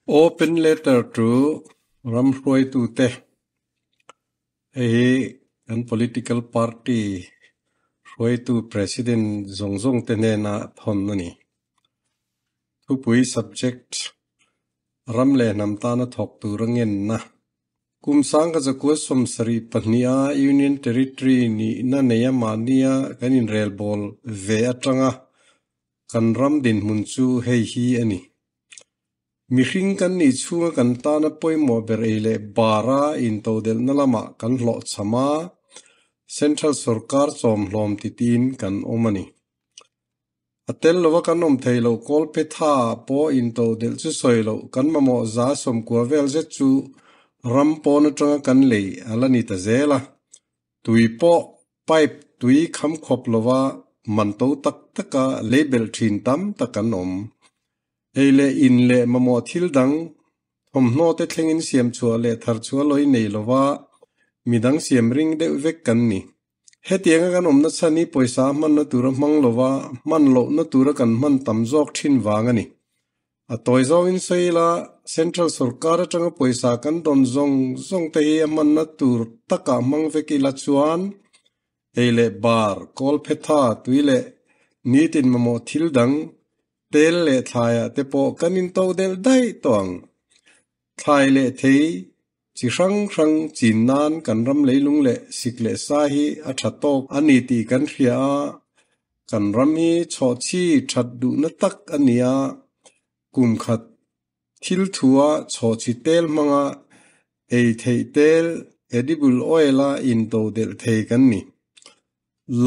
Open letter to ram hruaitute. Hei hi kan political party hruaitu president zawng zawng te hnena thawn a ni. Thupui subject ram leh hnam tana thawk tur a ngenna. Kum sangka zakua 72 a Union Territory nihna neia mahnia kan inrelbawl ve atanga kan ram dinhmun chu hei hi a ni. Mihring kan nih chhunga kan tana pawimawh ber ei leh bara intodelhna lamah kan hlawhchham a, Central sorkar chawmhlawm titiin kan awm a ni. A tel lova kan awm thei loh kawlphetha pawh intodelh chu sawi loh kan mamawh 90% vel zet chu ram pawn atanga kan lei a la ni ta zel a. Tui pawh pipe tui kham khawp lova man to tak taka lei belh thin tam tak kan awm. Ei leh in leh mamawh thil dang thawmhnaw te thlengin siam chhuah leh thar chhuah lawi nei lova midang siam ring deuh vek kan ni. Hetianga kan awmna chhan hi pawisa hmanna tura hmang lova hman lohna tura kan hman tam zawk thin vang a ni. A tawi zawngin sawi ila Central sorkar atanga pawisa kan dawn zawng zawng te hi a hmanna tur takah hmang vek ila chuan ei leh bar, kawlphetha, tui leh nitin mamawh thil dang tel leh thlaiah te pawh kan intodelh daih tawh ang. Thlai leh thei chi hrang hrang chin nan kan ram leilung leh sik leh sa hi a tha tawk a ni tih kan hria a, kan ram hi chhawhchhi that duhna tak a ni a, kum khat thil thua chhawhchhi tel hmanga ei theih tel edible oil a intodelh thei kan ni.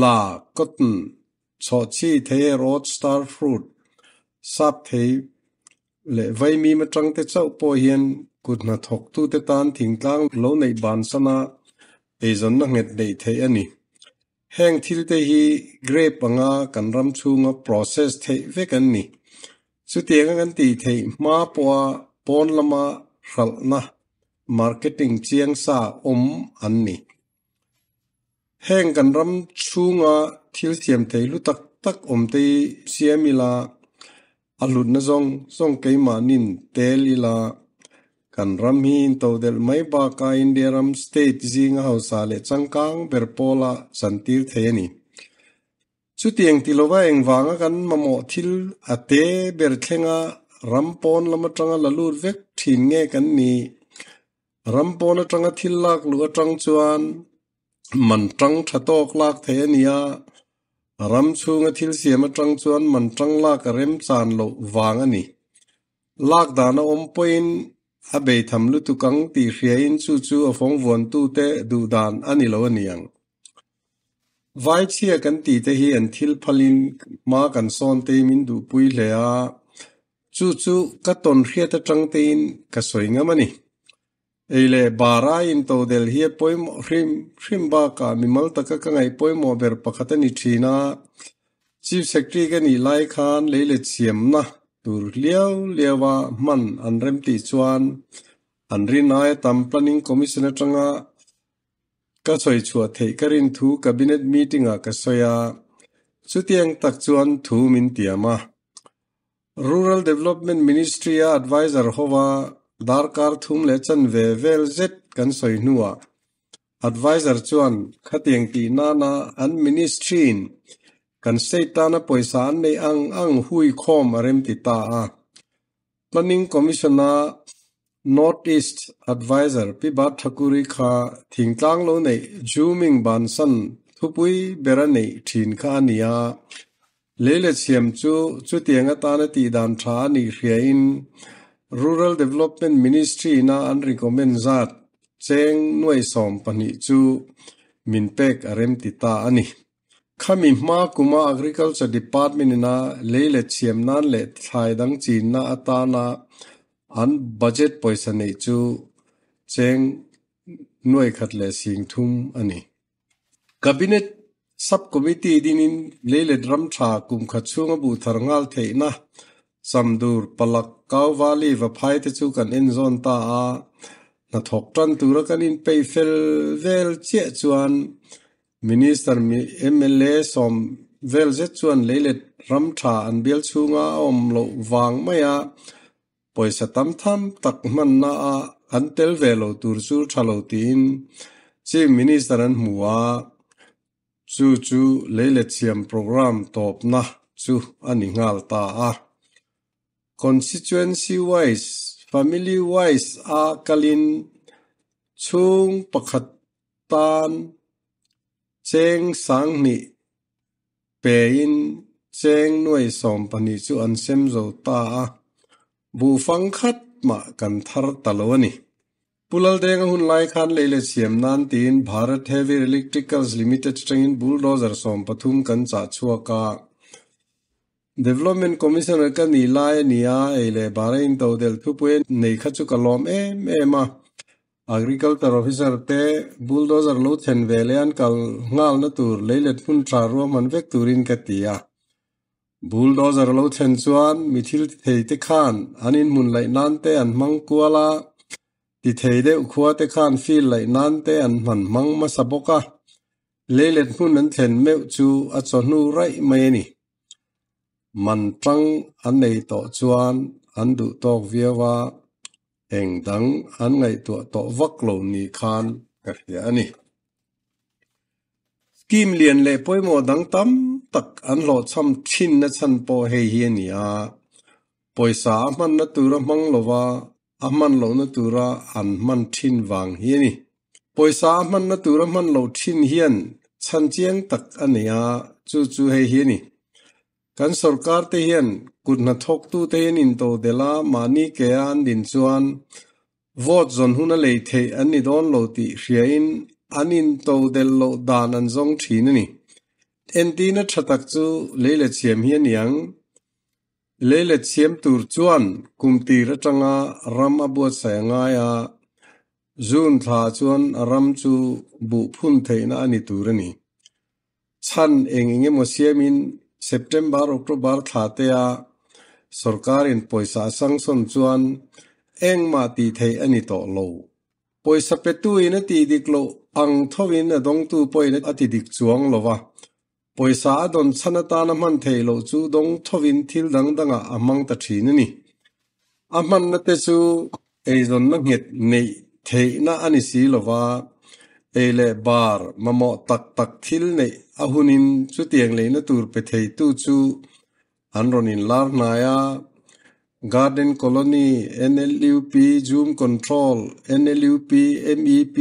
La, cotton, chhawhchhi thei rawt star fruit, sap thei leh vaimim atang te chauh pawh hian kut hnathawk tu te tan thingtlang lo neih ban sana eizawnna nghet neih theih a ni. Heng thil te hi grape anga kan ram chhunga process theih vek an ni. Chutianga kan tih theih hma pawha pawn lama hralhna marketing chiang sa awm an ni. Heng kan ram chhunga thil siam thei hlu tak tak awm te hi siam ila a hlutna zawng zawng keimahnin tel ila kan ram hi intodelh mai baka India ram state zinga hausa leh changkang ber pawla chantir thei a ni. Chutiang ti lova engvanga kan mamawh thil a te ber thlenga ram pawn lam atanga la lut vek thin nge kan ni. Ram pawn atanga thil lak luh atang chuan man tang tha tawk lak thei a ni a, ram chhunga thil siam atang chuan man tang lak a rem chan loh vang a ni. Lak dan a awm pawhin a bei tham lutuk ang tih hriain chu chu a fawng vuan tu te duh dan a ni lo a ni ang. Vai chhia kan tih te hi an thil phalin hma kan sawn te min duhpui hle a, chu chu ka tawn hriat atang tein ka sawi ngam a ni. Ei leh bara intodelh hi a pawimawh hrim hrim bakah mimal taka ka ngaih pawimawh ber pakhat a ni thin a. Chief Secretary ka nih lai khan lei let siamna tur liau liau a hman an rem tih chuan an rin aia tam Planning Commission atanga ka sawi chhuah theih ka rin thu Cabinet meeting ah ka sawi a, chutiang tak chuan thu min tiam a. Rural Development Ministry a advisor hova darkar thum leh chanve vel zet kan sawi hnuah advisor chuan khatiang tih nana an ministry in kan state tana pawisa an nei ang ang hui khawm a rem ti ta a. Planning Commission a North East Advisor Pi Bhat Thakuri kha thingtlang lo neih Jhuming bansan thupui ber a neih thin kha a ni a. Lei let siam chu chutiang atana tih dan tha a nih hriain Rural Development Ministry na an recommend zat cheng nuai 12 chu min pek a rem ti ta a ni. Khami hma kuma Agriculture Department ina lei let siam nan leh thlai dang chin na atana an budget pawisa neih chu cheng nuai khat leh sing thum a ni. Cabinet Subcommittee dinin leilet ram tha kum khat chhunga bu thar ngal theihna Chamdur Palak Kau Valley va phai te chu kan en zawn ta a, hnathawk tan tura kan in pei fel vel chiah chuan Minister mi MLA 10 vel zet chuan leilet ram tha an bial chhunga a awm loh vang mai a. Pawisa tam tham tak hmanna a an tel ve lo tur chu tha lo tiin Chief Minister an hmu a, chu chu leilet siam programme tawpna chu a ni nghal ta a. Constituency wise, family wise a kalin chhung pakhat tan cheng 2000 pein cheng 12,000 chu an sem zo ta a, buhfang khat mah kan thar ta lo a ni. Pu Laldenga hun lai khan leilet siam nan tiin Bharat Heavy Electricals Limited atangin bulldozer 13 kan chah chhuak a. Development Commissioner ka nih lai a ni a, ei leh bara intodelh thupui nei kha chu ka lawm em em a. Agriculture Officer te bulldozer lo thlen ve leh an kal nghalna tur leilet hmun tha ruahman vek turin ka ti a. Bulldozer lo thlen chuan mi thil ti thei te khan an inhmun laih nan te an hmang kual a, ti thei deuh khua te khan field laih nan te an hman hmang hmasa bawk a. Leilet hmun an thlen meuh chu a chawhnu raih mai a ni. Man tang an nei tawh chuan an duh tawk viau a, eng dang an ngaihtuah tawh vak lo ni khan ka hria a ni. Scheme lian leh pawimawh dang tam tak an hlawhchham thinna chhan pawh hei hi a ni a, pawisa a hmanna tura hmang lova a hman lohna tura an hman thin vang hi a ni. Pawisa a hmanna tura hman loh thin hian chhan chiang tak a nei a, chu chu hei hi a ni. Kan sorkar te hian kut hnathawktute hi an intodelh a, mahni ke a an din chuan vote zawn hun a lei theih an ni dawn lo tih hriain an intodelh loh dan an zawng thin a ni. Entina tha tak chu leilet siam hi a ni ang. Leilet siam tur chuan kum tir atanga ram a buatsaih a ngai a, June thla chuan ram chu buh phun theihna a ni tur a ni. Chhan eng eng emaw siamin September, October thla tea sorkarin pawisa a sanction chuan engmah tih theih a ni tawh lo. Pawisa petuin a tih dik loh ang thovin a dawngtu pawhin a ti dik chuang lo va. Pawisa a dawn chhan atana hman theih loh chu dawng thovin thil dang dangah a hmang ta thin a ni. A hmanna te chu eizawnna nghet neih theihna a ni si lo va, ei leh bar mamawh tak tak thil neih a hunin chutiang leina tur pe theitu chu an rawn inlar hnai a. Garden Colony, NLUP, Zoom Control, NLUP, MEP,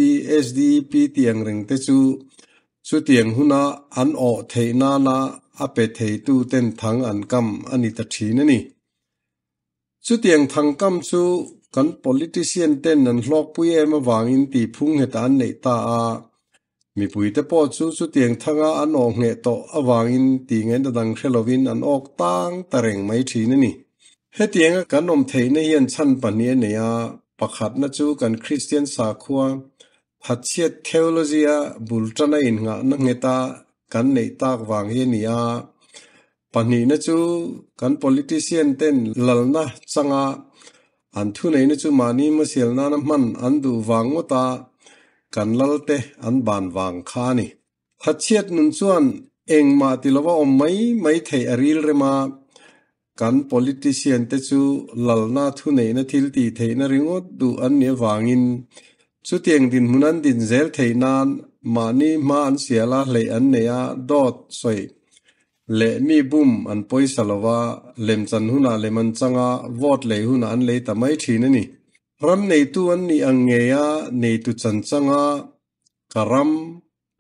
SDEP tih ang reng te chu chutiang huna an awh theih nana a pe theitu ten thang an kam a ni ta thin a ni. Chutiang thangkam chu kan politician ten an hlawkpui em avangin tihphung nghet an neih ta a, mipuite pawh chu chutiang thanga an awh ngheh tawh avangin tih ngaihna dang hre lovin an awk tang ta reng mai thin a ni. Hetianga kan awm theihna hian chhan pahnih a nei a, pakhatna chu kan Kristian sakhua thatchhiat theology a bul tana innghahna ngheta kan neih tak vang hi a ni a, Pahnihna chu kan politician ten lalna changa an thuneihna chu mahni hmasial nana hman an duh vang ngawta kan lalte an ban vang kha a ni. Thatchhiat nun chuan engmah ti lova awm mai mai theih a ril rem a, kan politician te chu lalna thuneihna thil tih theihna ringawt duh an nih avangin chutiang dinhmun an din zel theih nan mahni hma an sial a, hleih an nei a, dawt sawi Leh mi bum an pawisa lo va, lemchan hunah lem an chang a, vote lei hunah an lei ta mai thin a ni. Ram neitu an nih ang ngei a, neitu chan chang a, ka ram,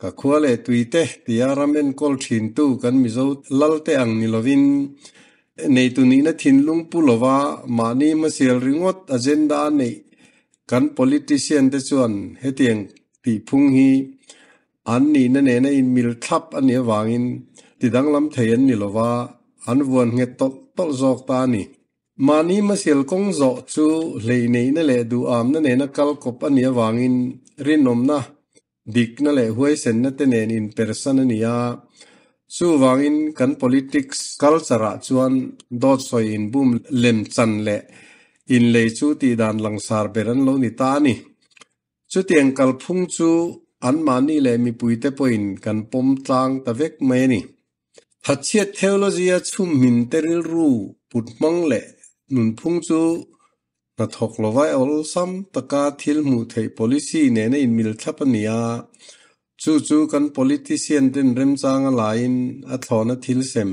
ka khua leh tui te tia ram enkawl thintu kan Mizo lal te ang ni lovin, neitu nihna thinlung pu lo va, mahni hmasial ringawt agenda a neih kan politician te chuan hetiang tihphung hi An nihna nena inmil thlap a nih avangin ti danglam thei an ni lova, an vuan nghet tawlh tawlh zawk ta a ni. Mahni hmasial kawng zawh chu hleineihna leh duhamna nena kal kawp a nih avangin rinawmna, dikna leh huaisenna te nen inpersan a ni a. Chuvangin kan politics culture-ah chuan dawt sawi inbum lem chan leh inlei chu tihdan langsar ber an lo ni ta a ni. Chutiang kalphung chu anmahni leh mipuite pawhin kan pawm tlang ta vek mai a ni. Thatchhiat theology-a chhumhmin te rilru put hmang leh nunphung chu. Hnathawk lova awlsam taka thil hmuh theih policy nena inmil thlap a ni a, chu chu kan politician ten remchanga laiin a thlawhna thil sem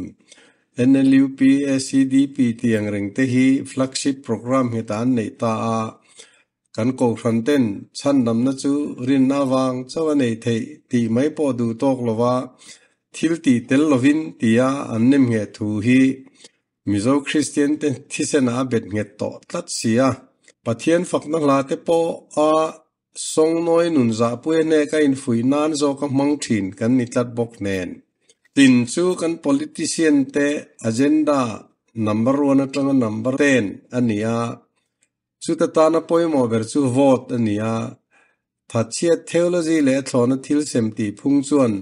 NLUP, ACDP tih ang reng te hi flagship programme nghetah an neih ta a, kan kohhran ten chhandamna chu rinna avang chauh a neih theih tih mai pawh duh tawk lova thil tih tel lovin tia an nem ngheh thu hi Mizo Kristian te thisenah a bet nghet tawh tlat si a. Pathian fakna hla te pawh a sawngnawi nun zahpui a hnek a infuih nan zawk a hmang thin kan ni tlat bawk nen. Tin chu kan politician te agenda number one atanga number ten a ni a, chuta tana pawimawh ber chu vote a ni a. Thatchhiat theology leh a thlawhna thil sem tih phung chuan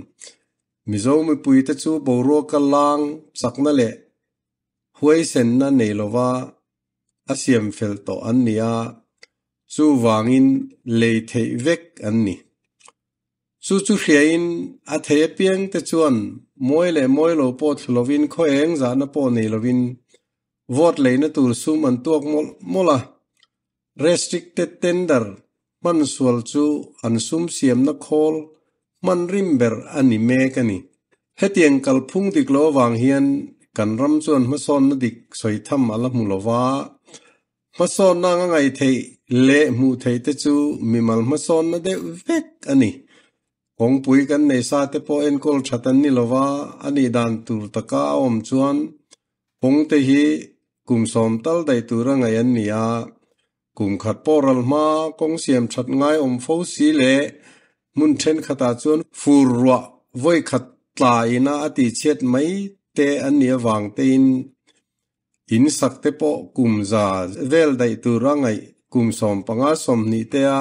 Mizo mipuite chu boruaka lang chakna leh huaisenna nei lova a siam fel tawh an ni a, chuvangin lei theih vek an ni. Chu chu hriain a thei apiangte chuan mawi leh mawi lo pawh thlu lovin khaw eng zahna pawh nei lovin vote leina tur sum an tuak mawlh mawlh a. Restricted tender hman sual chu an sum siamna khawl hman rim ber a ni mek a ni. Hetiang kalphung dik lo avang hian kan ram chuan hmasawnna dik sawi tham a la hmu lo va, hmasawnna anga ngaih theih leh hmuh theih te chu mimal hmasawnna deuh vek a ni. Kawngpui kan nei sa te pawh enkawl that an ni lo va, a nih dan tur taka a awm chuan kawngte hi kum sawm tal daih tura ngaih an ni a, kum khat pawh ral hma kawng siam that ngai awm fo si leh hmun thenkhatah chuan fur ruah vawi khat tla ina a tihchhiat mai te an nih avang tein in sak te pawh kum za vel daih tura ngaih kum 15 20 te a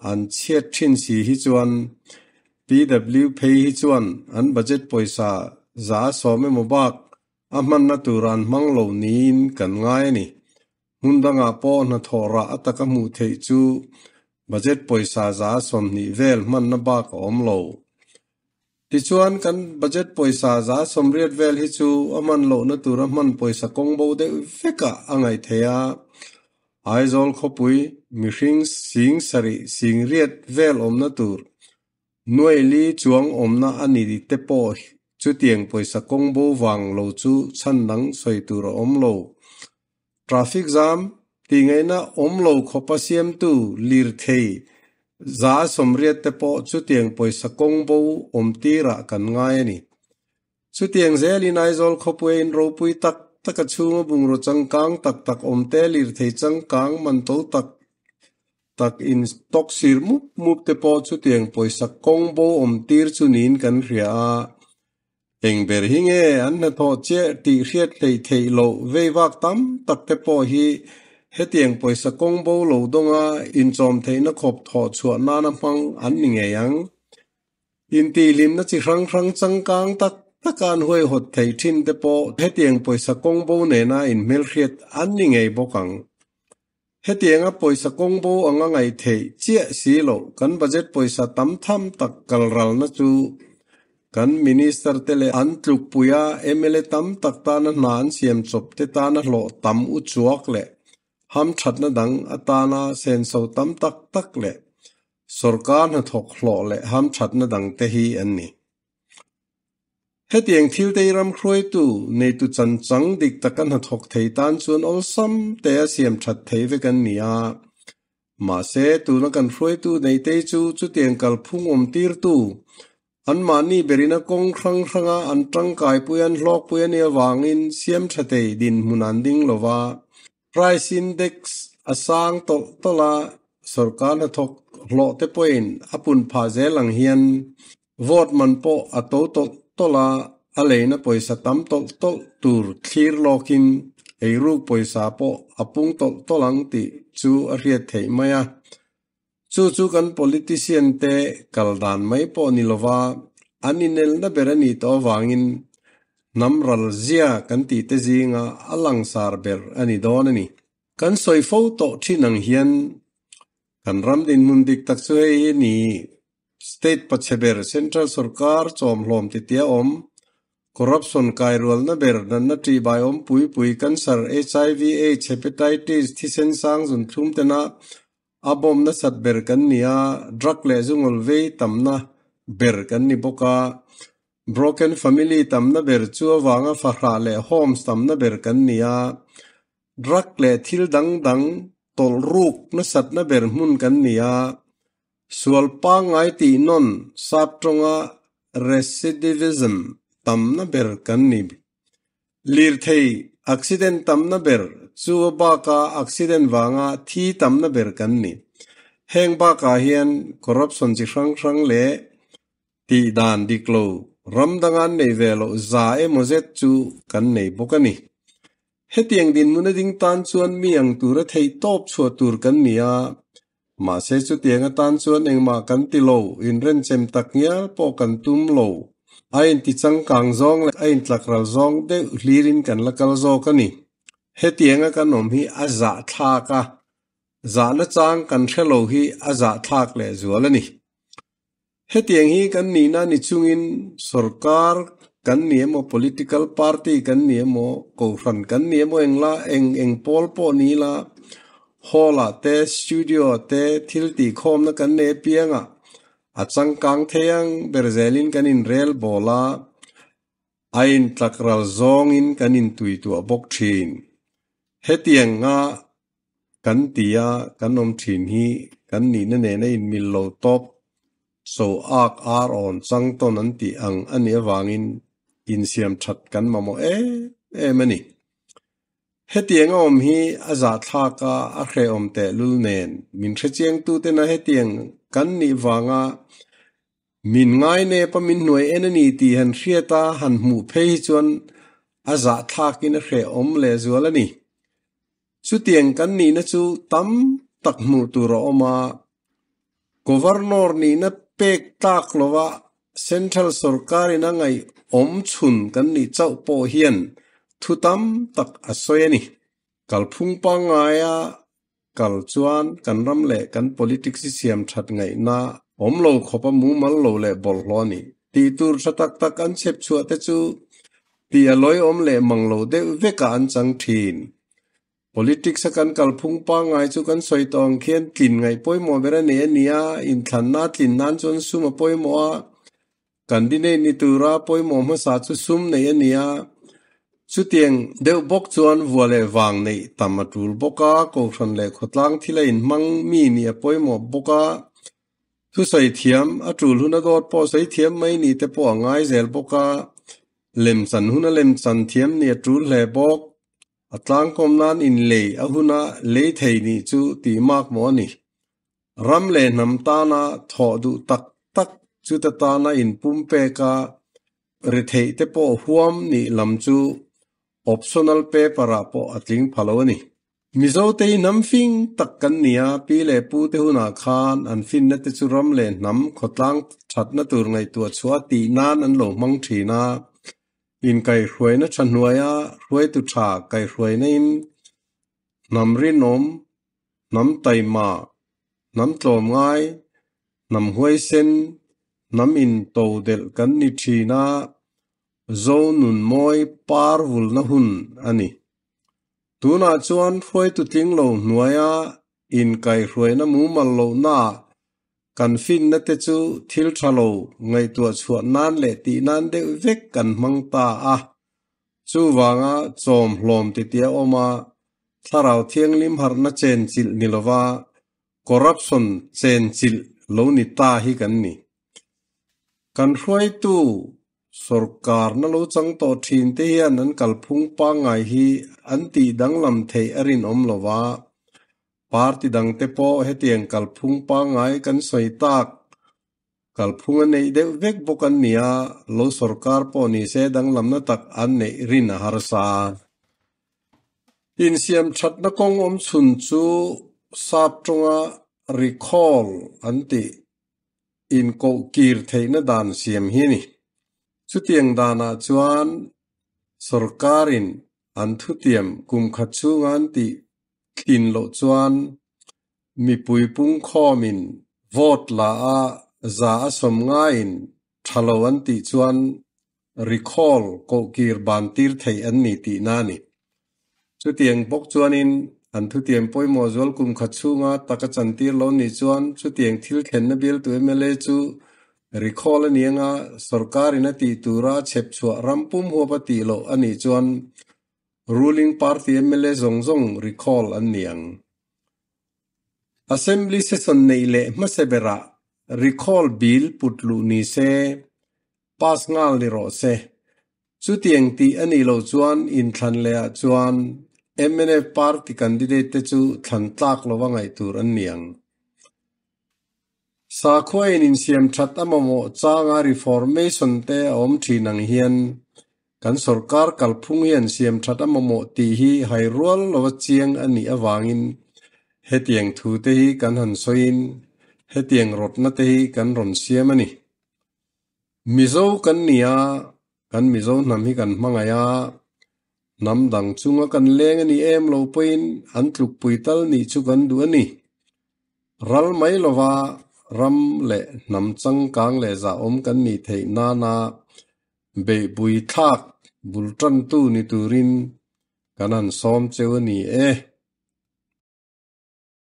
an chhiat thin si hi chuan PW phei hi chuan an budget pawisa 100 emaw bak a hmanna tur an hmang lo niin kan ngai a ni. Hmun dangah pawh hnathawh rah a taka hmuh theih chu budget pawisa 120 vel hmanna bak a awm lo. Tichuan kan budget pawisa 80 vel hi chu a hman lohna tura hman pawisa kawng bo deuh vekah a ngaih theih a. Aizawl khawpui mihring 7,000 8,000 vel awmna tur nuai li chuang awmna a ni te pawh chutiang pawisa kawng bo vang lo chu chhan dang sawi tur a awm lo. Traffic jam tih ngaihna awm lo khawpa siamtu lir thei 180 te pawh chutiang pawisa kawng bo awm tirah kan ngai a ni. Chutiang zelin Aizawl khawpui a inropui tak tak a chhunga bungraw changkang tak tak awm te lir thei changkang man to tak tak in stock sir mup mup te pawh chutiang pawisa kawng bo awm tir chu niin kan hria a. Eng ber hi nge an hnathawh chiah tih hriat hleih theih loh vei vak tam tak te pawh hi hetiang pawisa kawng bo lo dawnga inchawm theihna khawp thawh chhuah nana hmang an ni ngei ang. Intihhlimna chi hrang hrang changkang tak taka an huaihawt theih thin te pawh hetiang pawisa kawng bo nena inhmelhriat an ni ngei bawk ang. Hetianga pawisa kawng bo anga ngaih theih chiah si loh kan budget pawisa tam tham tak kal ralna chu kan minister te leh an tlukpuia MLA tam tak tana hna an siam chawp te tana hlawh tam u chuak leh hamthatna dang atana senso tam tak tak leh sorkar hnathawk hlawh leh hamthatna dang te hi an ni. Hetiang thil te ram hruaitu neitu chan chang dik taka hnathawk thei tan chuan awlsam te a siam that thei vek an ni a. Mahse tuna kan hruaitu nei te chu chutiang kalphung awm tirtu an mahni berina kawng hrang hranga an tangkai pui an hlawk pui ani awangin siam tha thei dinhmun an ding lova. Price index a sang tawlh tawlh a sorkar hnathawk hlawh te pawhin a pun phah zel ang hian vote man pawh a to tawlh tawlh a a leina pawisa tam tawlh tawlh tur thlir lawkin eiruk pawisa pawh a pung tawlh tawlh ang tih chu a hriat theih mai a. Chu chu kan politician te kal dan mai pawh ni lova an inelna ber a nih tawh awangin hnam ral zia kan tih te zinga a langsar ber a ni dawn a ni. Kan sawi fo tawh thin ang hian kan ram dinhmun dik tak chu hei hi ni state pachhe ber central sarkar chawm hlawm ti tia awm. Corruption kairualna ber, natna ṭihbai awm pui pui, cancer, HIV, aids, hepatitis, thisen sang zunthlum tena a bawm nasat ber kan ni a, drug leh zungawl vei tamna ber kan ni bawk a. Broken family tamna ber chu avanga fahrah leh homes tamna ber kan ni a. Drug leh thil dang dang tawlh ruk nasatna ber hmun kan ni a. Sual pangngai tih nawn sap tawnga recidivism tamna ber kan ni. Lirthei accident tamna ber chu a baka accident vanga thi tamna ber kan ni. Heng bakah hian corruption chi hrang hrang leh tih dan dik lo, ram danga an nei ve loh za emaw zet chu kan nei bawk a ni. Hetiang dinhmun a ding tan chuan mi ang tura theih tawp chhuah tur kan ni a, mahse chutiang atan chuan engmah kan ti lo, inrenchem tak ngial pawh kan tum lo. A intichangkang zawng leh a intlakral zawng deuh hlirin kan la kal zawk a ni. Hetianga kan awm hi a zahthlak a, zahna chang kan hre lo hi a zahthlak lehzual a ni. Hetiang hi kan nihna ni chungin sorkar kan ni emaw, political party kan ni emaw, kohhran kan ni emaw engla eng eng pawl pawh ni ila hall ah te studio ah te thil tihkhawmna kan nei apiangah a changkang thei ang ber zelin kan inrel bawl a, a intlakral zawngin kan intuituah bawk thin. Hetianga Kan ti a, kan awm thin hi kan nihna nena inmil lo tawp, so ak ar awn chang tawn an tih ang a nih avangin insiam that kan mamawh em em a ni. Hetiang a awm hi a zahthlak a, a hrehawm tehlul nen min hrechiangtutena hetiang kan nih vanga min ngai nep a min hnuai en a ni tih han hriat a han hmuh phei hi chuan a zahthlakin a hrehawm lehzual a ni. Chutiang kan nihna chu tam tak hmuh tur a awm a, Governor nihna pek tlak lova Central sorkarin a ngaihawm chhun kan nih chauh pawh hian thu tam tak a sawi a ni. Kalphung pangngaia kal chuan kan ram leh kan politics hi siam that ngaihna awm lo khawp a mumal lo leh bawlhhlawh a ni. Tih tur tha tak tak an chhep chhuah te chu tih a lawiawm leh mang lo deuh vekah an chang thin. Politics a kan kalphung pangngai chu kan sawi tawh ang khian tlin ngaih pawimawh ber a nei a ni a, inthlanna tlin nan chuan sum a pawimawh a, candidate ni tura pawimawh hmasa chu sum neih a ni a, chutiang deuh bawk chuan vua leh vang neih tam a tul bawk a, kohhran leh khawtlang thil a inhmang mi nih a pawimawh bawk a, Thusawi thiam, a tul hun a dawt pawh sawi thiam mai ni te pawh a ngai zel bawk a, lemchan hun a lemchan thiam ni a tul hle bawk. A tlangkawm nan inlei a huna lei thei nih chu tih mak maw a ni. Ram leh hnam tana thawh duh tak tak chuta tana inpumpek a retheih te pawh huam nih lam chu optional paper ah pawh a tling pha lo a ni. Mizote hi hnam fing tak kan ni a, pi leh pu te hunah khan an finna te chu ram leh hnam khawtlang thatna tur ngaihtuah chhuah tih nan an lo hmang thin a. Inkaihhruaina tha hnuaia hruaitu tha kaihhruaina in hnam rinawm, hnam taima, hnam tlawmngai, hnam huaisen, hnam intodelh kan ni thin a, Zo nunmawi par vulna hun a ni. Tunah chuan hruaitu tling lo hnuaia inkaihhruaina mumal lohnaah kan finna te chu thil tha lo ngaihtuah chhuah nan leh tih nan deuh vek kan hmang ta a. Chuvanga chawm hlawm titi a awm a, thlarau thianghlim harhna chenchilh ni lova corruption chenchilh lo ni ta hi kan ni. Kan hruaitu Sorkarna lo chang tawh thin te hian an kalphung pangngai hi an tih danglam theih a rinawm lo va, party dangte pawh hetiang kalphung pangngai kan sawi tak kalphung a neih deuh vek bawk an ni a, lo sorkar pawh ni se danglamna tak an neih rin a harsa. Insiam thatna kawng awm chhun chu sap tawnga recall an tih inkoh kir theihna dan siam hi a ni. Chutiang danah chuan sorkarin an thutiam kum khat chhunga an tih tlin loh chuan mipui pungkhawmin vote la a za a sawm ngaiin tha lo an tih chuan Recall, kohkir ban tir theih an ni tihna a ni. Chutiang bawk chuanin an thutiam pawimawh zual kum khat chhunga taka chantir lo nih chuan chutiang thil thlenna bialtu mla chu recall a ni anga sorkarin a tih tura chhep chhuah ram pum huap a tih loh a nih chuan ruling party mla zawng zawng recall an ni ang. Assembly session neih leh hmasa berah recall bill put luh ni se, pass nghal ni rawh se. Chutiang tih a nih loh chuan inthlan leh ah chuan mnf party candidate te chu thlan tlak lova ngaih tur an ni ang. Sakhua in insiam that a mamawh changa reformation te a awm thin ang hian kan sorkar kalphung hian siam that a mamawh tih hi hai rual lova chiang a nih avangin hetiang thu te hi kan han sawiin hetiang rawtna te hi kan rawn siam a ni. Mizo kan ni a, kan Mizo hnam hi kan hmangaih a, hnam dang chunga kan leng a ni em lo pawhin an tlukpui tal nih chu kan duh a ni. Ral mai lova ram leh hnam changkang leh zahawm kan nih theih nana beihpui thlak bul tantu ni turin kan han sawm cheu a ni e.